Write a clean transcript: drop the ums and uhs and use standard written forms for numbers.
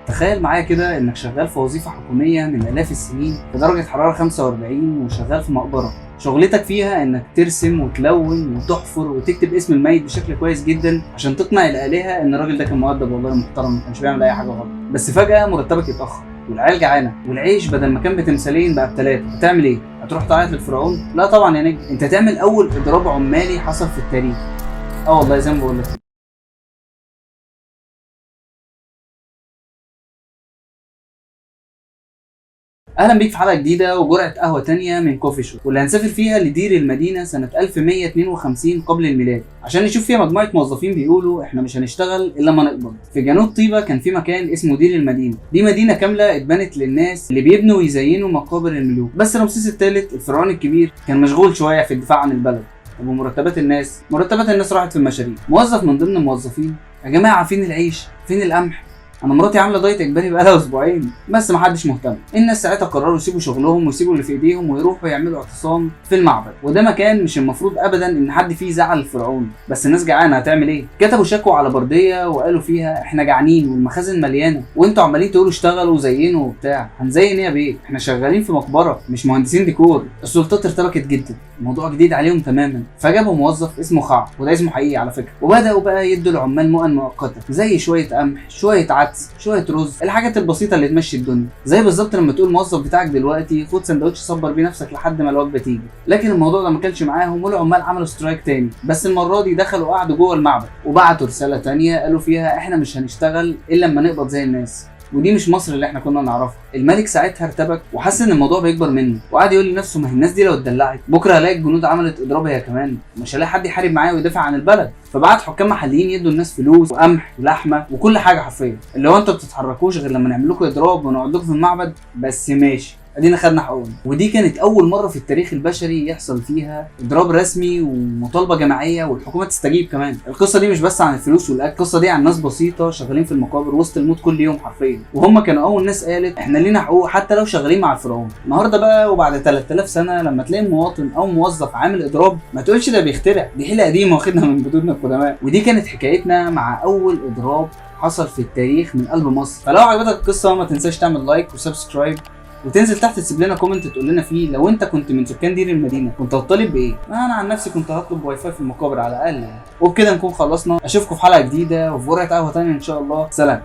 تخيل معايا كده انك شغال في وظيفة حكومية من الاف السنين في درجة حرارة 45 وشغال في مقبرة. شغلتك فيها انك ترسم وتلون وتحفر وتكتب اسم الميت بشكل كويس جدا عشان تقنع الآلهة ان الراجل ده كان مؤدب والله محترم، ما كانش بيعمل اي حاجة غلط. بس فجأة مرتبك يتأخر والعيال جعانة والعيش بدل ما كان بتمثالين بقى بثلاثة. هتعمل ايه؟ هتروح تعيط للفرعون؟ لا طبعا يا نجم، انت تعمل اول اضراب عمالي حصل في التاريخ. اه والله زي ما بقول لك. اهلا بيك في حلقة جديدة وجرعه قهوة تانية من كوفي شوب، واللي هنسافر فيها لدير المدينة سنة 1152 قبل الميلاد عشان نشوف فيها مجموعة موظفين بيقولوا احنا مش هنشتغل الا ما نقبض. في جنوب طيبة كان في مكان اسمه دير المدينة، دي مدينة كاملة اتبنت للناس اللي بيبنوا ويزينوا مقابر الملوك. بس رمسيس الثالث الفرعون الكبير كان مشغول شوية في الدفاع عن البلد. طب ومرتبات الناس؟ مرتبات الناس راحت في المشاريع. موظف من ضمن الموظفين: يا جماعة فين العيش؟ فين القمح؟ انا مراتي عامله دايت اجباري بقالها اسبوعين. بس محدش مهتم. الناس ساعتها قرروا يسيبوا شغلهم ويسيبوا اللي في ايديهم ويروحوا يعملوا اعتصام في المعبد، وده مكان مش المفروض ابدا ان حد فيه يزعل الفرعون، بس الناس جعانة هتعمل ايه؟ كتبوا شكوى على برديه وقالوا فيها احنا جعانين والمخازن مليانة وانتوا عمالين تقولوا اشتغلوا وزينوا وبتاع. هنزين ايه يا بيه؟ احنا شغالين في مقبره مش مهندسين ديكور. السلطات ارتبكت جدا، الموضوع جديد عليهم تماما. فجابوا موظف اسمه خع، وده اسمه حقيقي على فكرة، وبداوا بقى يدوا العمال مؤن مؤقتة زي شوية قمح، شوية عدس، شوية رز، الحاجات البسيطة اللي تمشي الدنيا. زي بالظبط لما تقول الموظف بتاعك دلوقتي خد سندوتش صبر بيه نفسك لحد ما الوجبة تيجي. لكن الموضوع ده ما كانش معاهم، والعمال عملوا strike تاني، بس المرة دي دخلوا قعدوا جوه المعبد وبعتوا رسالة تانية قالوا فيها احنا مش هنشتغل الا لما نقبض زي الناس. ودي مش مصر اللي احنا كنا نعرفها. الملك ساعتها ارتبك وحس ان الموضوع بيكبر منه، وقعد يقول لنفسه ما هي الناس دي لو اتدلعت بكره هلاقي الجنود عملت اضراب هي كمان، مش هلاقي حد يحارب معايا ويدافع عن البلد. فبعت حكام محليين يدوا الناس فلوس وقمح ولحمه وكل حاجة حرفيا، اللي هو انتوا ما بتتحركوش غير لما نعمل لكم اضراب ونقعد لكم في المعبد، بس ماشي ادينا خدنا حقوقنا. ودي كانت اول مرة في التاريخ البشري يحصل فيها اضراب رسمي ومطالبه جماعية والحكومة تستجيب كمان. القصة دي مش بس عن الفلوس والاكل، القصة دي عن ناس بسيطة شغالين في المقابر وسط الموت كل يوم حرفيا، وهم كانوا اول ناس قالت احنا لينا حقوق حتى لو شغالين مع الفرعون. النهارده بقى وبعد 3000 سنة لما تلاقي مواطن او موظف عامل اضراب ما تقولش ده بيخترع، دي حيله قديمة واخدها من جدودنا القدماء. ودي كانت حكايتنا مع اول اضراب حصل في التاريخ من قلب مصر. فلو عجبتك القصة ما تنساش تعمل like و subscribe وتنزل تحت تسيب لنا comment تقول لنا فيه لو انت كنت من سكان دير المدينة كنت هتطالب بايه؟ انا عن نفسي كنت هطلب واي فاي في المقابر على الاقل يعني. وبكده نكون خلصنا، اشوفكم في حلقة جديدة وفي جرعة قهوة تانية ان شاء الله. سلام.